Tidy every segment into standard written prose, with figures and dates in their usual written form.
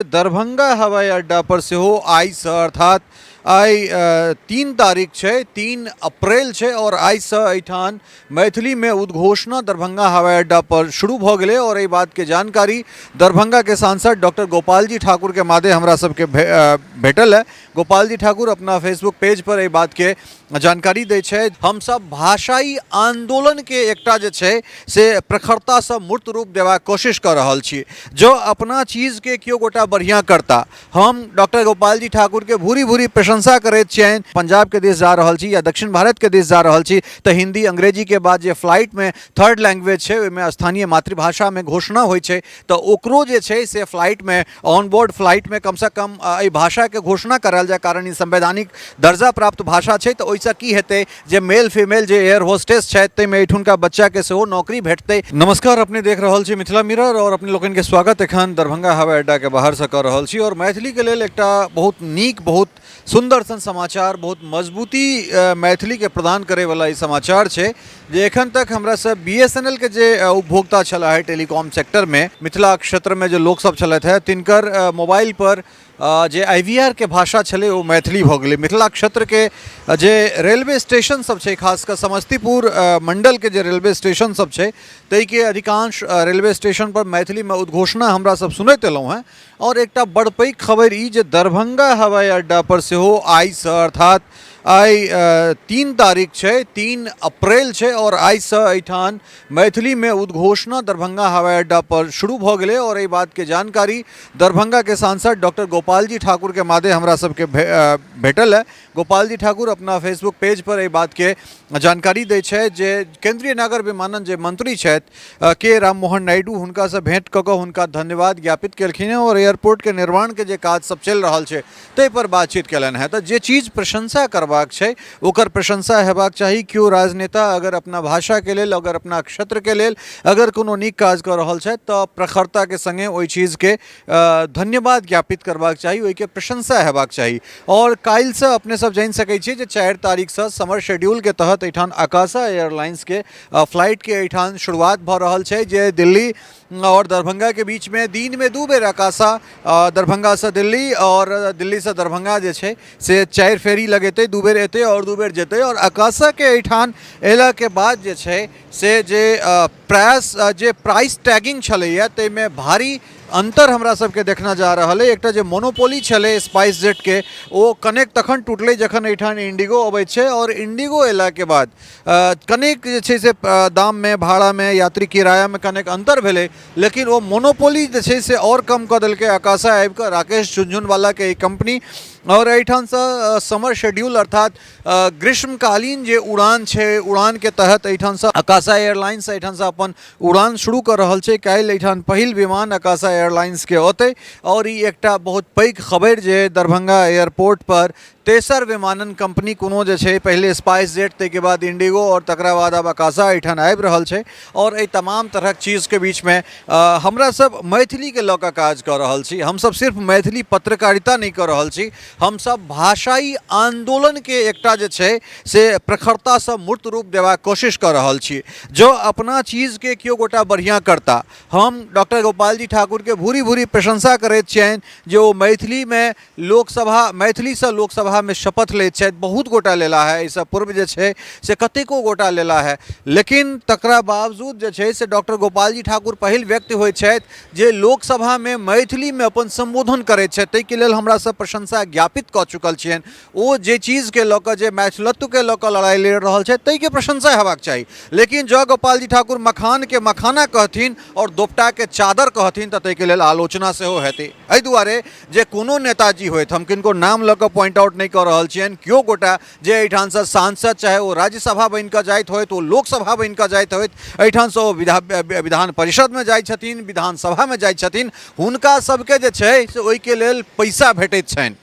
दरभंगा हवाई अड्डा पर सेहो आइसँ, अर्थात आइ 3 तारीख छै, 3 अप्रैल छै, आओर आइसँ एहिठाम मैथिलीमे उद्घोषणा दरभंगा हवाई अड्डा पर शुरू भऽ गेलै। आओर एहि बातके जानकारी दरभंगाके सांसद डॉक्टर गोपालजी ठाकुरके मादे हमरा सबके भेटल है। गोपालजी ठाकुर अपना फेसबुक पेज पर एहि बातके जानकारी दै छथि। हमसब भाषाई आंदोलनके एकटा जे छै से प्रखरतासँ मूर्त रूप देबाक कोशिश कऽ रहल छी। जँ अपना चीजके केओ गोटा बढ़िआँ करता, हम डॉक्टर गोपालजी ठाकुरके भूरी भूरी प्रशंसा करैत छियनि। पंजाबके देश जा रहल छी या दक्षिण भारतके देश जा रहल छी तऽ हिंदी अंग्रेजीके बाद जे फ्लाइटमे थर्ड लैंग्वेज छै ओहिमे स्थानीय मातृभाषामे घोषणा होइ छै, तऽ ओकरो जे छै से फ्लाइटमे ऑन बोर्ड फ्लाइटमे कमसँ कम एहि भाषाके घोषणा करायल जाय, कारण ई संवैधानिक दर्जा प्राप्त भाषा छै। तऽ ओहिसँ की हेतै जे मेल फीमेल जे एयर होस्टेस छथि ताहिमे एहिठुनका बच्चाके सेहो नौकरी भेटतै। नमस्कार, अपने देख रहल छी मिथिला मिरर और अपने लोकनिके स्वागत एखन दरभंगा हवाई अड्डाके बाहरसँ कऽ रहल छी। और मैथिलीके लेल एकटा बहुत नीक, बहुत सुन्दर सन समाचार, बहुत मजबूती मैथिलीके प्रदान करैवला ई समाचार छै जे एखन तक हमरा सब BSNL के जे उपभोक्ता छलाह है टेलीकॉम सेक्टरमे, मिथिला क्षेत्रमे जे लोकसब छलथि है, तिनकर मोबाइल पर जे IVR के भाषा छलै ओ मैथिली भऽ गेलै। मिथिला क्षेत्रके जे रेलवे स्टेशन सब छै, खास कऽ समस्तीपुर मण्डलके जे रेलवे स्टेशन सब छै, ताहिके अधिकांश रेलवे स्टेशन पर मैथिलीमे उद्घोषणा हमरा सब सुनैत एलहुँ हेँ। आओर एकटा बड़ पैघ खबरि ई जे दरभंगा हवाई अड्डा पर सेहो आइसँ, अर्थात आइ 3 तारीख छै, 3 अप्रैल छै, आओर आइसँ एहिठाम मैथिलीमे उद्घोषणा दरभंगा हवाई अड्डा पर शुरू भऽ गेलै। आओर एहि बातके जानकारी दरभंगाके सांसद डॉक्टर गोपालजी ठाकुरके मादे हमरा सबके भेटल है। गोपालजी ठाकुर अपना फेसबुक पेज पर एहि बातके जानकारी दै छथि जे केंद्रीय नागर विमानन जे मंत्री छथि के राममोहन नायडू, हुनकासँ भेंट कऽ कऽ हुनका धन्यवाद ज्ञापित केलखिन हेँ आओर एयरपोर्टके निर्माणके जे काज सब चलि रहल छै ताहि पर बातचीत केलनि हेँ। तऽ जे चीज प्रशंसा करबाक छै ओकर प्रशंसा हेबाक चाही। केओ राजनेता अगर अपना भाषाके लेल, अगर अपना क्षेत्रके लेल अगर कोनो नीक काज कऽ रहल छथि तऽ प्रखरताके सङ्गे ओहि चीजके धन्यवाद ज्ञापित करबाक चाही, ओहिके प्रशंसा हेबाक चाही। आओर काल्हिसँ अपने सब जानि सकै छियै जे 4 तारीखसँ समर शेड्यूलके तहत एहिठाम आकाशा एयरलाइंसके फ्लाइटके एहिठाम शुरुआत भऽ रहल छै, जे दिल्ली आओर दरभंगाके बीचमे दिनमे 2 बेर आकाशा दरभंगासँ दिल्ली आओर दिल्लीसँ दरभंगा जे छै से 4 फेरी लगेतै, 2 बेर एतै आओर 2 बेर जेतै। आओर आकाशाके एहिठाम अयलाके बाद जे छै से जे प्रयास जे प्राइस टैगिंग छलैए ताहिमे भारी अन्तर हमरा सबके देखना जा रहल अइ। एकटा जे मोनोपोली छलै स्पाइस जेटके ओ कनेक तखन टूटलै जखन एहिठाम इंडिगो अबै छै, आओर इंडिगो अयलाके बाद कनेक जे छै से दाममे, भाड़ामे, यात्री किरायामे कनेक अन्तर भेलै, लेकिन ओ मोनोपोली जे छै से आओर कम कऽ देलकै आकाशा आबिकऽ, राकेश झुनझुनवालाके ई कम्पनी। आओर एहिठामसँ समर शेड्यूल अर्थात ग्रीष्मकालीन जे उड़ान छै, उड़ानके तहत एहिठामसँ आकाशा एयरलाइंस एहिठामसँ अपन उड़ान शुरू कऽ रहल छै। काल्हि एहिठाम पहिल विमान आकाशा एयरलाइंसके औतै। आओर ई एकटा बहुत पैघ खबरि जे दरभंगा एयरपोर्ट पर तेसर विमानन कंपनी कोनो जे छै, पहिले स्पाइस जेट, ताहिके बाद इंडिगो आओर तकरा बाद आब आकाशा एहिठाम आबि रहल छै। आओर एहि तमाम तरहक चीजके बीचमे हमरा सब मैथिलीके लऽ कऽ काज कऽ रहल छी। हमसब सिर्फ मैथिली पत्रकारिता नहि कऽ रहल छी, हमसब भाषाई आन्दोलनके एकटा जे छै से प्रखरतासँ मूर्त रूप देबाक कोशिश कऽ रहल छी। जँ अपना चीजके केओ गोटा बढ़िआँ करता, हम डॉक्टर गोपालजी ठाकुरके भूरी भूरी प्रशंसा करैत छियनि जे ओ मैथिलीमे लोकसभा, मैथिलीसँ लोकसभामे शपथ लैत छथि। बहुत गोटा लेला है, एहिसँ पूर्व जे छै से कतेको गोटा लेला है, लेकिन तकरा बावजूद जे छै से डॉक्टर गोपालजी ठाकुर पहिल व्यक्ति होइत छथि जे लोकसभामे मैथिलीमे अपन सम्बोधन करैत छथि। ताहिके लेल हमरा सब प्रशंसा ज्ञापित कऽ चुकल छियनि। ओ जे चीजके लऽ कऽ, जे मैथिलत्वके लऽ कऽ लड़ाइ लड़ि रहल छथि ताहिके प्रशंसा हेबाक चाही। लेकिन जँ गोपालजी ठाकुर मखानके मखाना कहथिन आओर दोपटाके चादर कहथिन तऽ ताहिके लेल आलोचना सेहो हेतै। एहि दुआरे जे कोनो नेताजी होथि, हम किनको नाम लऽ कऽ पॉइंट आउट नहि कऽ रहल छियनि, केओ गोटा जे एहिठामसँ सांसद, चाहे ओ राज्यसभा बनि कऽ जाइत होथि, ओ लोकसभा बनि कऽ जाइत होथि, एहिठामसँ ओ विधान परिषदमे जाइ छथिन, विधानसभामे जाइ छथिन, हुनका सबके जे छै से ओहिके लेल पैसा भेटैत छनि,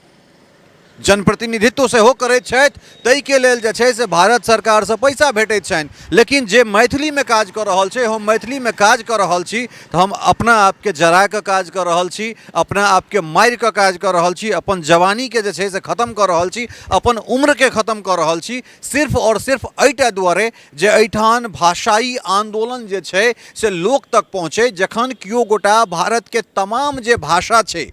जनप्रतिनिधित्व सेहो करैत छथि, ताहिके लेल जे छै से भारत सरकारसँ पैसा भेटैत छनि। लेकिन जे मैथिलीमे काज कऽ रहल छै, हम मैथिलीमे काज कऽ रहल छी तऽ हम अपना आपके जरा कऽ काज कऽ रहल छी, अपना आपके मारि कऽ काज कऽ रहल छी, अपन जवानीके जे छै से खतम कऽ रहल छी, अपन उम्रके खतम कऽ रहल छी, सिर्फ आओर सिर्फ एहिटा दुआरे जे एहिठाम भाषाई आन्दोलन जे छै से लोक तक पहुँचै। जखन केओ गोटा भारतके तमाम जे भाषा छै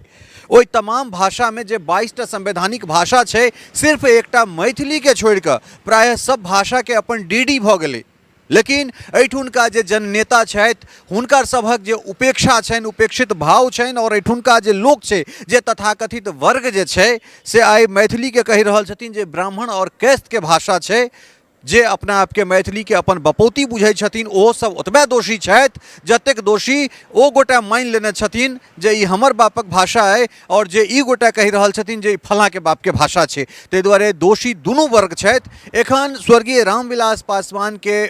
ओहि तमाम भाषामे जे 22टा संवैधानिक भाषा छै, सिर्फ एकटा मैथिलीके छोड़िकऽ प्रायः सब भाषाके अपन डी डी भऽ गेलै। लेकिन एहिठुनका जे जननेता छथि हुनकर सभक जे उपेक्षा छनि, उपेक्षित भाव छनि, आओर एहिठुनका जे लोक छै, जे तथाकथित वर्ग जे छै से आइ मैथिलीके कहि रहल छथिन जे ब्राह्मण आओर कैस्तके भाषा छै। जे अपना आपके मैथिलीके अपन बपौती बुझै छथिन ओहो सब ओतबे दोषी छथि जतेक दोषी ओ गोटा मानि लेने छथिन जे ई हमर बापक भाषा अइ, आओर जे ई गोटा कहि रहल छथिन जे ई फलाँके बापके भाषा छै। ताहि दुआरे दोषी दुनू वर्ग छथि। एखन स्वर्गीय रामविलास पासवानके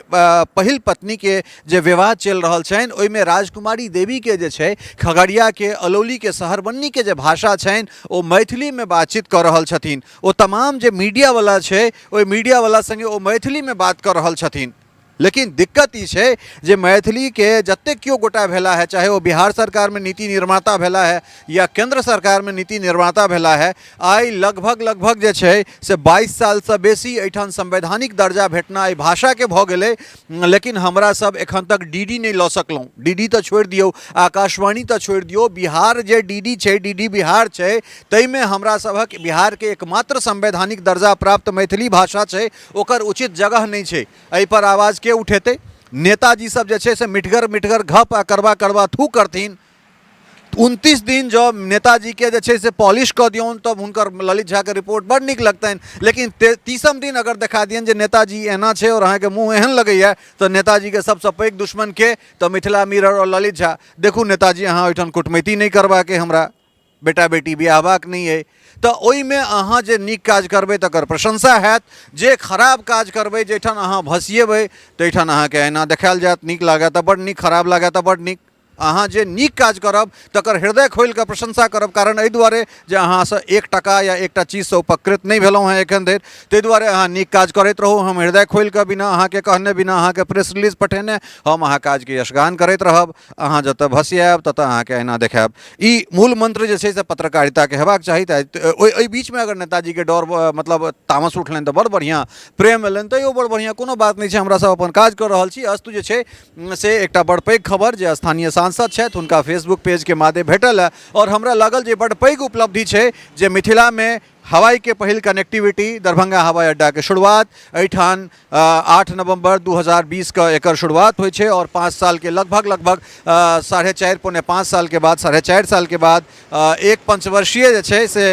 पहिल पत्नीके जे विवाह चलि रहल छनि ओहिमे राजकुमारी देवीके जे छै खगड़ियाके अलौलीके शहरबन्नीके जे भाषा छनि ओ मैथिलीमे बातचीत कऽ रहल छथिन। ओ तमाम जे मीडियावला छै ओहि मीडियावला सङ्गे ओ मैथिलीमे बात कऽ रहल छथिन। लेकिन दिक्कत ई छै जे मैथिलीके जतेक केओ गोटा भेला है, चाहे ओ बिहार सरकारमे नीति निर्माता भेला है या केन्द्र सरकारमे नीति निर्माता भेला है, आइ लगभग लगभग जे छै से 22 सालसँ बेसी एहिठाम संवैधानिक दर्जा भेटना एहि भाषाके भऽ गेलै, लेकिन हमरा सब एखन तक डी डी नहि लऽ सकलहुँ। डी डी तऽ छोड़ि दियौ, आकाशवाणी तऽ छोड़ि दियौ, बिहार जे डी डी छै, डी डी बिहार छै, ताहिमे हमरा सभक बिहारके एकमात्र संवैधानिक दर्जा प्राप्त मैथिली भाषा छै, ओकर उचित जगह नहि छै। एहिपर आवाज के उठेतै? नेताजी सब जे छै से मिठगर मिठगर घप आ करबा करबा थू करथिन। 29 दिन जँ नेताजीके जे छै से पॉलिश कऽ दियौन तब हुनकर ललित झाके रिपोर्ट बड़ नीक लगतनि, लेकिन तीसम दिन अगर देखा दियनि जे नेताजी एना छै आओर अहाँके मुँह एहन लगैए तऽ नेताजीके सबसँ पैघ दुश्मन के? तऽ मिथिला मिरर आओर ललित झा। देखू नेताजी, अहाँ ओहिठाम कुटमैती नहि करबाके, हमरा बेटा बेटी बियाहबाक नहि अइ, तऽ ओहिमे अहाँ जे नीक काज करबै तकर प्रशंसा हैत, जे खराब काज करबै, जाहिठाम अहाँ भसिएबै ताहिठाम अहाँके ऐना देखायल जायत। नीक लागए तऽ बड्ड नीक, खराब लागए तऽ बड्ड नीक। अहाँ जे नीक काज करब तकर हृदय खोलि कऽ प्रशंसा करब, कारण एहि दुआरे जे अहाँसँ 1 टका या एकटा चीजसँ उपकृत नहि भेलहुँ हेँ एखन धरि, ताहि दुआरे अहाँ नीक काज करैत रहू। हम हृदय खोलि कऽ बिना अहाँके कहने, बिना अहाँके प्रेस रिलीज पठेने हम अहाँ काजके यशगान करैत रहब। अहाँ जतऽ भसियाएब ततऽ अहाँके ऐना देखायब। ई मूल मंत्र जे छै से पत्रकारिताके हेबाक चाही। तऽ ओहि बीचमे अगर नेताजीके डर मतलब तामस उठलनि तऽ बड़ बढ़िआँ, प्रेम एलनि तैयो बड़ बढ़िआँ, कोनो बात नहि छै, हमरा सब अपन काज कऽ रहल छी। अस्तु जे छै से एकटा बड़ पैघ खबर जे स्थानीय सांसद छथि हुनका फेसबुक पेजके मादे भेटल हँ, आओर हमरा लागल जे बड़ पैघ उपलब्धि छै जे मिथिलामे हवाईके पहिल कनेक्टिविटी दरभंगा हवाई अड्डाके शुरुआत एहिठाम 8 नवम्बर 2020 के एकर शुरुआत होइ छै, आओर 5 सालके लगभग लगभग 4.5 4.75 सालके बाद, 4.5 सालके बाद एक पंचवर्षीय जे छै से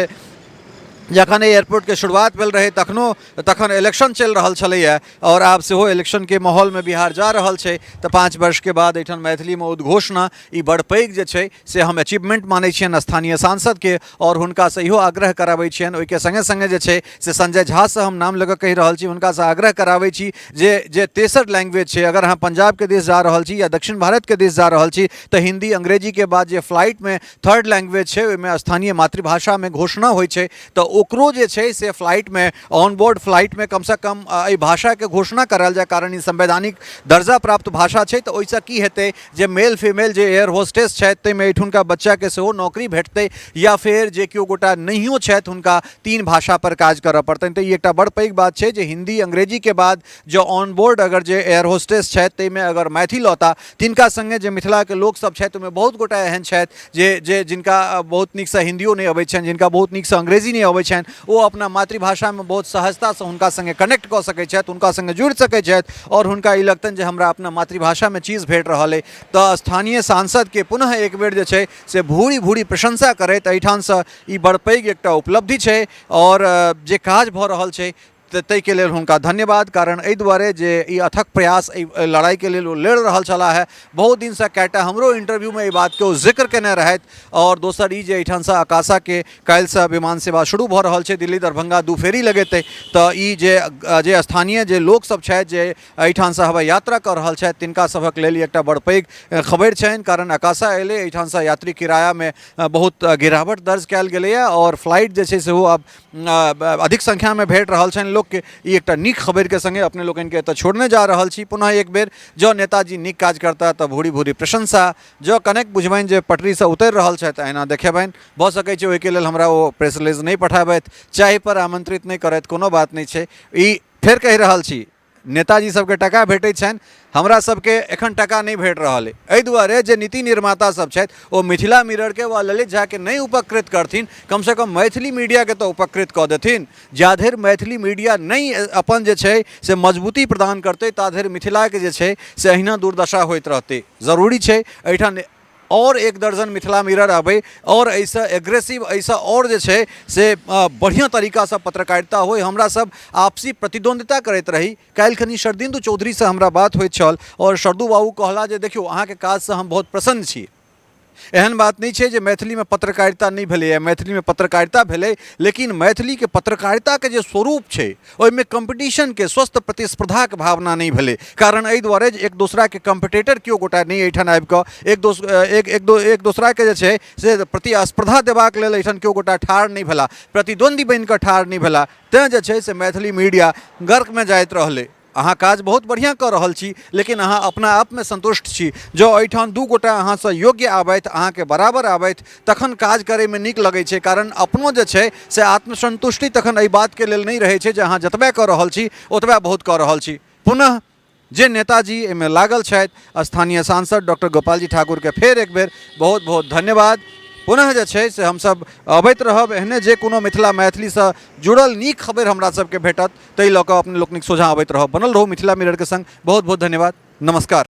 जखन एहि एयरपोर्टके शुरुआत भेल रहै तखन इलेक्शन चलि रहल छलैए, आओर आब सेहो इलेक्शनके माहौलमे बिहार जा रहल छै। तऽ 5 वर्षके बाद एहिठाम मैथिलीमे उद्घोषणा, ई बड़ पैघ जे छै से हम अचीवमेंट मानै छियनि स्थानीय सांसदके, आओर हुनकासँ इहो आग्रह कराबै छियनि। ओहिके सङ्गे सङ्गे जे छै से संजय झासँ हम नाम लऽ कऽ कहि रहल छी, हुनकासँ आग्रह कराबै छी जे तेसर लैंग्वेज छै, अगर अहाँ पंजाबके देश जा रहल छी या दक्षिण भारतके देश जा रहल छी तऽ हिंदी अंग्रेजीके बाद जे फ्लाइटमे थर्ड लैंग्वेज छै ओहिमे स्थानीय मातृभाषामे घोषणा होइ छै, तऽ ओकरो जे छै से फ्लाइटमे ऑन बोर्ड फ्लाइटमे कमसँ कम एहि भाषाके घोषणा करायल जाय, कारण ई संवैधानिक दर्जा प्राप्त भाषा छै। तऽ ओहिसँ की हेतै जे मेल फीमेल जे एयर होस्टेस छथि ताहिमे एहिठुनका बच्चाके सेहो नौकरी भेटतै, या फेर जे केओ गोटा नहियो छथि हुनका 3 भाषापर काज करऽ पड़तनि। तऽ ई एकटा बड़ पैघ बात छै जे हिन्दी अंग्रेजीके बाद जँ ऑन बोर्ड अगर जे एयर होस्टेस छथि ताहिमे अगर मैथिल औता, तिनका सङ्गे जे मिथिलाके लोकसभ छथि ओहिमे बहुत गोटा एहन छथि जे जे जिनका बहुत नीकसँ हिन्दियो नहि अबै छनि, जिनका बहुत नीकसँ अंग्रेजी नहि अबै छनि, ओ अपना मातृभाषामे बहुत सहजतासँ हुनका सङ्गे कनेक्ट कऽ सकै छथि, हुनका सङ्गे जुड़ि सकै छथि, आओर हुनका ई लगतनि जे हमरा अपना मातृभाषामे चीज भेट रहल अइ। तऽ स्थानीय सांसदके पुनः एक बेर जे छै से भूरि भूरि प्रशंसा करैत एहिठामसँ ई बड़ पैघ एकटा उपलब्धि छै, आओर जे काज भऽ रहल छै तऽ ताहिके लेल हुनका धन्यवाद, कारण एहि दुआरे जे ई अथक प्रयास एहि लड़ाइके लेल ओ लड़ि रहल छलाह हे। बहुत दिनसँ कएटा हमरो इंटरव्यूमे एहि बातके ओ जिक्र केने रहथि। आओर दोसर ई जे एहिठामसँ अकासाके काल्हिसँ विमान सेवा शुरू भऽ रहल छै, दिल्ली दरभंगा 2 फेरी लगेतै, तऽ ई जे जे स्थानीय जे लोकसभ छथि जे एहिठामसँ हवाई यात्रा कऽ रहल छथि तिनका सभक लेल ई एकटा बड़ पैघ खबरि छनि, कारण अकासा एलै एहिठामसँ यात्री किरायामे बहुत गिरावट दर्ज कयल गेलैए, आओर फ्लाइट जे छै सेहो आब अधिक संख्यामे भेट रहल छनि लोकके। ई एकटा नीक खबरिके सङ्गे अपने लोकनिके एतऽ छोड़ने जा रहल छी। पुनः एक बेर जँ नेताजी नीक काज करता तऽ भूरी भूरी प्रशंसा, जँ कनेक बुझबनि जे पटरीसँ उतरि रहल छथि एना देखेबनि, भऽ सकै छै ओहिके लेल हमरा ओ प्रेस रिलीज नहि पठाबथि, चायपर आमन्त्रित नहि करथि, कोनो बात नहि छै। ई फेर कहि रहल छी, नेताजी सबके टाका भेटै छनि, हमरा सबके एखन टाका नहि भेट रहल अइ। एहि दुआरे जे नीति निर्माता सब छथि ओ मिथिला मिररके वा ललित झाके नहि उपकृत करथिन, कमसँ कम मैथिली मीडियाके तऽ उपकृत कऽ देथिन। जाधरि मैथिली मीडिया नहि अपन जे छै से मजबूती प्रदान करतै ताधरि मिथिलाके जे छै से अहिना दुर्दशा होइत रहतै। जरूरी छै एहिठाम आओर एक दर्जन मिथिला मिरर आबै आओर एहिसँ एग्रेसिव, एहिसँ आओर जे छै से बढ़िआँ तरीकासँ पत्रकारिता होइ। हमरा सब आपसी प्रतिद्वन्द्विता करैत रही। काल्हि खनी शरदिन्दु चौधरीसँ हमरा बात होइत छल आओर शरदू बाबू कहला जे देखियौ अहाँके काजसँ हम बहुत प्रसन्न छी। एहन बात नहि छै जे मैथिलीमे पत्रकारिता नहि भेलैए, मैथिलीमे पत्रकारिता भेलै, लेकिन मैथिलीके पत्रकारिताके जे स्वरूप छै ओहिमे कम्पीटिशनके, स्वस्थ प्रतिस्पर्धाके भावना नहि भेलै। कारण एहि दुआरे जे एक दोसराके कम्पिटेटर केओ गोटा नहि एहिठाम आबिकऽ एक दोस एक एक दो एक दोसराके जे छै से प्रतिस्पर्धा देबाक लेल एहिठाम केओ गोटा ठाढ़ नहि भेला, प्रतिद्वन्द्वी बनिकऽ ठाढ़ नहि भेला। तेँ जे छै से मैथिली मीडिया गर्कमे जाइत रहलै। अहाँ काज बहुत बढ़िआँ कऽ रहल छी, लेकिन अहाँ अपना आपमे सन्तुष्ट छी। जँ एहिठाम दू गोटा अहाँसँ योग्य आबथि, अहाँके बराबर आबथि, तखन काज करैमे नीक लगै छै। कारण अपनो जे छै से आत्मसन्तुष्टि तखन एहि बातके लेल नहि रहै छै जे अहाँ जतबे कऽ रहल छी ओतबे बहुत कऽ रहल छी। पुनः जे नेताजी एहिमे लागल छथि, स्थानीय सांसद डॉक्टर गोपालजी ठाकुरके फेर एक बेर बहुत बहुत धन्यवाद। पुनः जे छै से हमसब अबैत रहब, एहने जे कोनो मिथिला मैथिलीसँ जुड़ल नीक खबरि हमरा सबके भेटत ताहि लऽ कऽ अपने लोकनिक सोझाँ अबैत रहब। बनल रहू मिथिला मिररके संग। बहुत बहुत धन्यवाद, नमस्कार।